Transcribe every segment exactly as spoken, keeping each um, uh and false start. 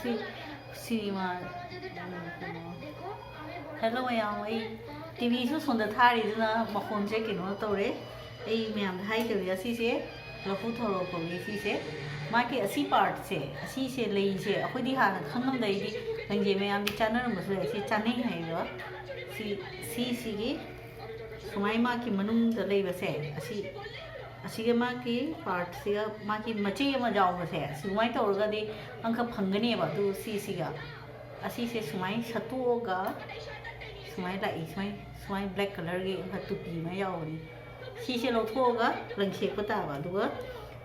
ꯁꯤ ꯁꯤꯅꯦꯃꯥ, ꯀꯩꯅꯣ, ꯍꯦꯜꯂꯣ ꯃꯌꯥꯝ, ꯑꯩ ꯇꯤ ꯚꯤꯁꯨ ꯁꯣꯝꯗ ꯊꯥꯔꯤꯗꯨꯅ ꯃꯈꯣꯟꯁꯦ ꯀꯩꯅꯣ ꯇꯧꯔꯦ꯫ ꯑꯩ ꯃꯌꯥꯝꯗ ꯍꯥꯏꯗꯕꯤꯗ, ꯁꯤꯁꯦ ꯂꯐꯨ ꯊꯔꯣ ꯀꯧꯏ꯫ ꯁꯤꯁꯦ ꯃꯥꯒꯤ ꯑꯁꯤ ꯄꯥꯔꯠꯁꯦ, ꯑꯁꯤꯁꯦ, ꯂꯩꯁꯦ, ꯑꯩꯈꯣꯏꯗꯤ ꯍꯥꯟꯅ ꯈꯪꯉꯝꯗꯩꯗꯤ ꯂꯪꯖꯦ ꯃꯌꯥꯝꯗꯤ ꯆꯥꯅꯔꯝꯕꯁꯨ ꯌꯥꯏ꯫ ꯁꯤ ꯆꯥꯅꯩ ꯍꯥꯏꯕ꯫ ꯁꯤ, ꯁꯤꯁꯤꯒꯤ ꯁꯨꯃꯥꯏ ꯃꯥꯒꯤ ꯃꯅꯨꯡꯗ ꯂꯩꯕꯁꯦ, ꯑꯁꯤ, ꯑꯁꯤꯒ ꯃꯥꯒꯤ ꯄꯥꯔꯠꯁꯤꯒ ꯃꯥꯒꯤ ꯃꯆꯦ ꯑꯃ ꯌꯥꯎꯕꯁꯦ, ꯁꯨꯃꯥꯏꯅ ꯇꯧꯔꯒꯗꯤ ꯑꯃꯈꯛ ꯐꯪꯒꯅꯦꯕ꯫ ꯑꯗꯨ ꯁꯤꯁꯤꯒ ꯑꯁꯤꯁꯦ ꯁꯨꯃꯥꯏꯅ ꯁꯠꯇꯣꯛꯑꯒ ꯁꯨꯃꯥꯏꯅ ꯂꯥꯛꯏ꯫ ꯁꯨꯃꯥꯏ, ꯁꯨꯃꯥꯏꯅ ꯕ꯭ꯂꯦꯛ ꯀꯂꯔꯒꯤ ꯑꯃꯈꯛ ꯇꯨꯄꯤ ꯑꯃ ꯌꯥꯎꯕꯅꯤ꯫ ꯁꯤꯁꯦ ꯂꯧꯊꯣꯛꯑꯒ ꯂꯪꯁꯦꯛꯄ ꯇꯥꯕ꯫ ꯑꯗꯨꯒ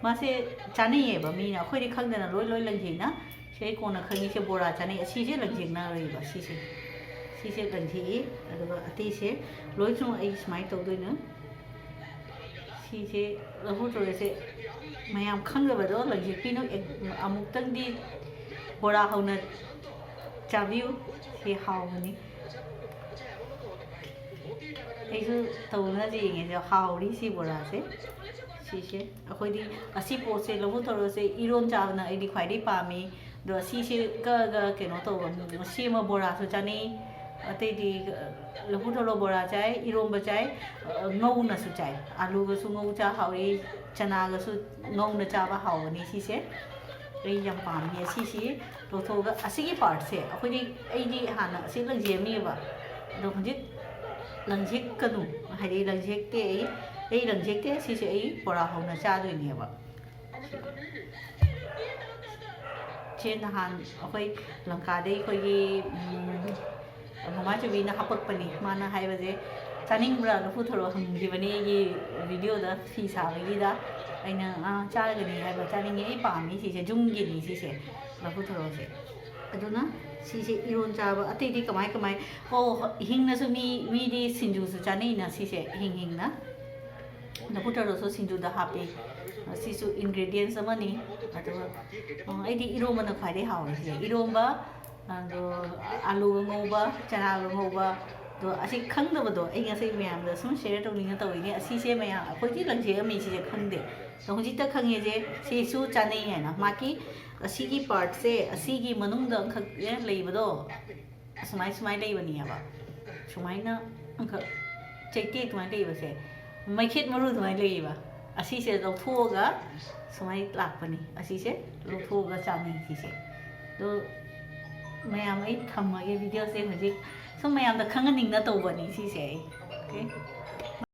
ꯃꯥꯁꯦ ꯆꯥꯅꯩꯌꯦꯕ ꯃꯤꯅ, ꯑꯩꯈꯣꯏꯗꯤ ꯈꯪꯗꯅ ꯂꯣꯏ ꯂꯣꯏ ꯂꯪꯁꯦꯛꯅ꯫ ꯁꯤ ꯑꯩ ꯀꯣꯟꯅ ꯈꯪꯉꯤꯁꯦ ꯕꯣꯔꯥ ꯆꯥꯅꯩ꯫ ꯑꯁꯤꯁꯦ ꯂꯪꯁꯦꯛꯅꯔꯣꯏꯕ꯫ ꯁꯤꯁꯦ, ꯁꯤꯁꯦ ꯂꯪꯁꯦꯛꯏ꯫ ꯑꯗꯨꯒ ꯑꯇꯩꯁꯦ ꯂꯣꯏꯁꯨ ꯑꯩ ꯁꯨꯃꯥꯏꯅ ꯇꯧꯗꯣꯏꯅꯦ꯫ ꯁꯤꯁꯦ ꯂꯐꯨ ꯊꯔꯣꯁꯦ ꯃꯌꯥꯝ ꯈꯪꯗꯕꯗꯣ ꯂꯪꯁꯦꯛꯄꯤꯅꯨ꯫ ꯑꯦ, ꯑꯃꯨꯛꯇꯪꯗꯤ ꯕꯣꯔꯥ ꯍꯧꯅ ꯆꯥꯕꯤꯌꯨ꯫ ꯁꯤ ꯍꯥꯎꯕꯅꯤ꯫ ꯑꯩꯁꯨ ꯇꯧꯅꯁꯦ ꯌꯦꯡꯉꯦ꯫ ꯁꯤ ꯍꯥꯎꯔꯤ, ꯁꯤ ꯕꯣꯔꯥꯁꯦ꯫ ꯁꯤꯁꯦ ꯑꯩꯈꯣꯏꯗꯤ ꯑꯁꯤ ꯄꯣꯠꯁꯦ, ꯂꯐꯨ ꯊꯔꯣꯁꯦ ꯏꯔꯣꯟ ꯆꯥꯕꯅ ꯑꯩꯗꯤ ꯈ꯭ꯋꯥꯏꯗꯒꯤ ꯄꯥꯝꯃꯤ꯫ ꯑꯗꯣ ꯁꯤꯁꯦ ꯀꯛꯑꯒ ꯀꯩꯅꯣ ꯇꯧꯕ, ꯁꯦꯝꯃ ꯕꯣꯔꯥꯁꯨ ꯆꯥꯅꯩ꯫ ꯑꯇꯩꯗꯤ ꯂꯐꯨ ꯊꯔꯣ ꯕꯣꯔꯥ ꯆꯥꯏ, ꯏꯔꯣꯝꯕ ꯆꯥꯏ, ꯉꯧꯅꯁꯨ ꯆꯥꯏ꯫ ꯑꯥꯂꯨꯒꯁꯨ ꯉꯧ ꯆꯥ ꯍꯥꯎꯏ, ꯆꯅꯥꯒꯁꯨ ꯉꯧꯅ ꯆꯥꯕ ꯍꯥꯎꯕꯅꯤ ꯁꯤꯁꯦ꯫ ꯑꯩ ꯌꯥꯝ ꯄꯥꯝꯃꯤ꯫ ꯑꯁꯤꯁꯤ ꯂꯧꯊꯣꯛꯑꯒ ꯑꯁꯤꯒꯤ ꯄꯥꯔꯠꯁꯦ ꯑꯩꯈꯣꯏꯗꯤ, ꯑꯩꯗꯤ ꯍꯥꯟꯅ ꯑꯁꯤ ꯂꯪꯖꯦꯝꯃꯤꯕ, ꯑꯗꯣ ꯍꯧꯖꯤꯛ ꯂꯪꯖꯦꯛꯀꯅꯨ, ꯍꯥꯏꯗꯤ ꯂꯪꯖꯦꯛꯇꯦ ꯑꯩ, ꯑꯩ ꯂꯪꯖꯦꯛꯇꯦ꯫ ꯁꯤꯁꯦ ꯑꯩ ꯕꯣꯔꯥ ꯍꯧꯅ ꯆꯥꯗꯣꯏꯅꯦꯕ꯫ ꯁꯦ ꯅꯍꯥꯟ ꯑꯩꯈꯣꯏ ꯂꯪꯀꯥꯗꯩ ꯑꯩꯈꯣꯏꯒꯤ, ꯎꯝ, ꯃꯃꯥ ꯆꯨꯕꯤꯅ ꯍꯥꯄꯛꯄꯅꯤ꯫ ꯃꯥꯅ ꯍꯥꯏꯕꯁꯦ, "ꯆꯥꯅꯤꯡꯕ꯭ꯔꯥ ꯂꯐꯨ ꯊꯔꯣ?" ꯍꯪꯈꯤꯕꯅꯤ ꯑꯩꯒꯤ ꯚꯤꯗꯤꯑꯣꯗ, ꯐꯤ ꯁꯥꯕꯒꯤꯗ꯫ ꯑꯩꯅ, "ꯑꯥ, ꯆꯥꯔꯒꯅꯤ" ꯍꯥꯏꯕ꯫ "ꯆꯥꯅꯤꯡꯉꯤ, ꯑꯩ ꯄꯥꯝꯃꯤ ꯁꯤꯁꯦ, ꯌꯨꯝꯒꯤꯅꯤ ꯁꯤꯁꯦ, ꯂꯐꯨ ꯊꯔꯣꯁꯦ"꯫ ꯑꯗꯨꯅ ꯁꯤꯁꯦ ꯏꯔꯣꯟ ꯆꯥꯕ, ꯑꯇꯩꯗꯤ ꯀꯃꯥꯏ ꯀꯃꯥꯏ, ꯑꯣ, ꯍꯤꯡꯅꯁꯨ ꯃꯤ, ꯃꯤꯗꯤ ꯁꯤꯡꯖꯨꯁꯨ ꯆꯥꯅꯩꯅ ꯁꯤꯁꯦ, ꯍꯤꯡ ꯍꯤꯡꯅ꯫ ꯂꯐꯨ ꯊꯔꯣꯁꯨ ꯁꯤꯡꯖꯨꯗ ꯍꯥꯞꯄꯤ꯫ ꯁꯤꯁꯨ ingredients ꯑꯃꯅꯤ꯫ ꯑꯗꯨꯒ, ꯑ, ꯑꯩꯗꯤ ꯏꯔꯣꯝꯕꯅ ꯈ꯭ꯋꯥꯏꯗꯩ ꯍꯥꯎꯋꯦ ꯁꯤꯁꯦ꯫ ꯏꯔꯣꯝꯕ, ꯑꯗꯣ ꯑꯥꯂꯨꯒ ꯉꯧꯕ, ꯆꯅꯥꯒ ꯉꯧꯕ꯫ ꯑꯗꯣ ꯑꯁꯤ ꯈꯪꯗꯕꯗꯣ ꯑꯩ ꯉꯁꯤ ꯃꯌꯥꯝꯗ ꯁꯨꯝ share ꯇꯧꯅꯤꯡꯉ ꯇꯧꯔꯤꯅꯦ꯫ ꯑꯁꯤꯁꯦ ꯃꯌꯥꯝ, ꯑꯩꯈꯣꯏꯗꯤ ꯂꯪꯖꯦꯛꯑꯝꯃꯤ ꯁꯤꯁꯦ ꯈꯪꯗꯦ꯫ ꯑꯗꯣ ꯍꯧꯖꯤꯛꯇ ꯈꯪꯉꯦꯁꯦ, ꯁꯤꯁꯨ ꯆꯥꯅꯩ ꯍꯥꯏꯅ꯫ ꯃꯥꯒꯤ ꯑꯁꯤꯒꯤ ꯄꯥꯔꯠꯁꯦ, ꯑꯁꯤꯒꯤ ꯃꯅꯨꯡꯗ ꯑꯃꯈꯛ ꯂꯩꯕꯗꯣ, ꯑꯁꯨꯃꯥꯏ ꯁꯨꯃꯥꯏ ꯂꯩꯕꯅꯦꯕ꯫ ꯁꯨꯃꯥꯏꯅ ꯑꯃꯈꯛ ꯆꯩꯇꯦꯛ ꯑꯗꯨꯃꯥꯏꯅ ꯂꯩꯕꯁꯦ, ꯃꯩꯈꯦꯠ ꯃꯔꯨ ꯑꯗꯨꯃꯥꯏꯅ ꯂꯩꯌꯦꯕ꯫ ꯑꯁꯤꯁꯦ ꯂꯧꯊꯣꯛꯑꯒ ꯁꯨꯃꯥꯏꯅ ꯂꯥꯛꯄꯅꯤ꯫ ꯑꯁꯤꯁꯦ ꯂꯧꯊꯣꯛꯑꯒ ꯆꯥꯅꯩ ꯁꯤꯁꯦ꯫ ꯑꯗꯣ ꯃꯌꯥꯝ, ꯑꯩ ꯊꯝꯃꯒꯦ ꯚꯤꯗꯤꯑꯣꯁꯦ꯫ ꯍꯧꯖꯤꯛ ꯁꯨꯝ ꯃꯌꯥꯝꯗ ꯈꯪꯍꯟꯅꯤꯡꯅ ꯇꯧꯕꯅꯤ ꯁꯤꯁꯦ ꯑꯩ꯫ ꯑꯣꯀꯦ꯫